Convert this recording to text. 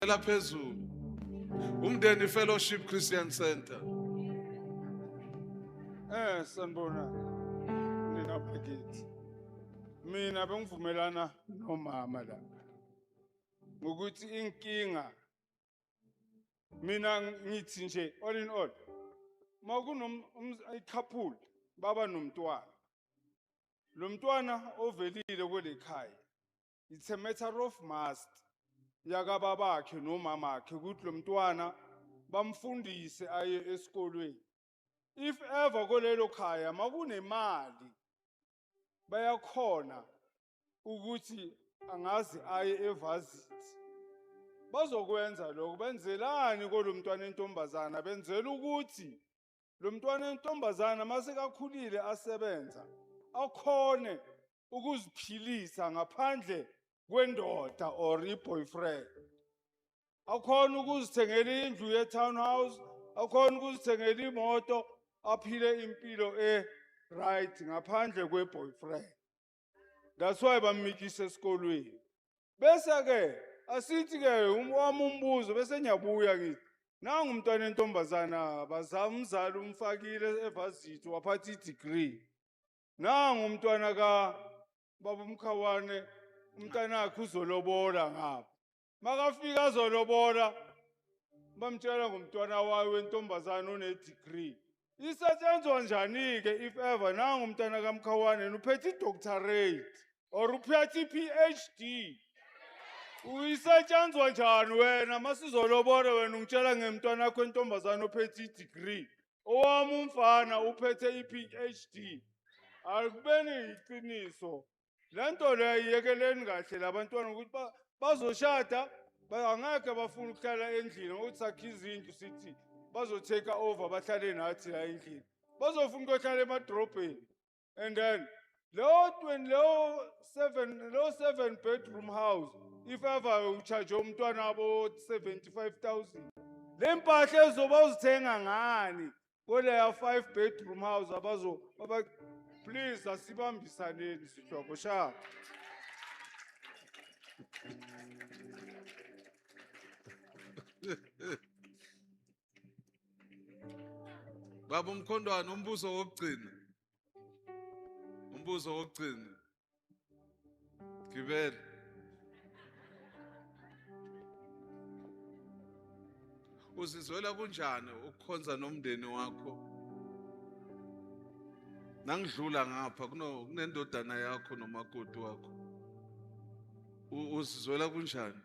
Phezulu. Umndeni Fellowship Christian Center. Sanibona nina bakithi. Mina bengivumelana nomama la. Ngokuthi inkinga mina ngithi nje all in all makunom i-couple baba nomntwana. Lo mntwana ovelile kwele khaya it's a matter of must yakababakhe nomamakhe ukuthi lo mntwana bamfundise aye esikolweni. If ever kulelo khaya makunemali bayakhona ukuthi angazi aye evarsity, bazokwenza lokho. Benzelani kolo mntwana entombazana? Benzela ukuthi lo mntwana entombazana masekakhulile asebenza akhone ukuziphilisa ngaphandle kwendoda or i-boyfriend, akhona ukuzithengela indlu ye-townhouse, akhona ukuzithengela imoto, aphile impilo e-right ngaphandle kwe-boyfriend. That's why bamikise esikolweni. Bese-ke asithi-ke wami umbuzo, bese ngiyabuya ngithi nangu umntwana entombazana bazama umzali umfakile evarsity waphatha i-degree, nangu umntwana ka baba uMkhawane, umntanakhe uzolobola ngapha, makafika azolobola bamtshela ngomntwana wayo wentombazana one-degree. Isetshenzwa njani-ke if ever nangu umntwana kaMkhawane uphethe i-doctorate or uphethe i-PhD? Uyisetshenzwa njani wena masizolobola wena ungitshela ngemntwana wakho entombazane ophethe i-degree, owami umfana uphethe i-PhD? Akubeni iqiniso le nto leyo, iyekeleni kahle labantwana ukuthi bazoshada, angeke bafuna ukuhlala endlini ngokuthi sakhe izindlu, sithi bazo-take over bahlale nathi la endlini, bazofuna ukuyohlala emadrobheni. And then leyo 20 leyo 7 bedroom house, if ever u-charge umntwana wabo 75,000, le mpahla ezoba uzithenga ngani kuleya 5 bedroom house abazo aba? Please, asibambisaneni sihloko sha. Baba uMkhondwane, umbuzo wokugcina. Umbuzo wokugcina. Gibela. Uzizwela kunjani ukukhonza nomndeni wakho? Nangidlula ngapha kunendodana yakho nomakoti wakho. Uzizwela kunjani?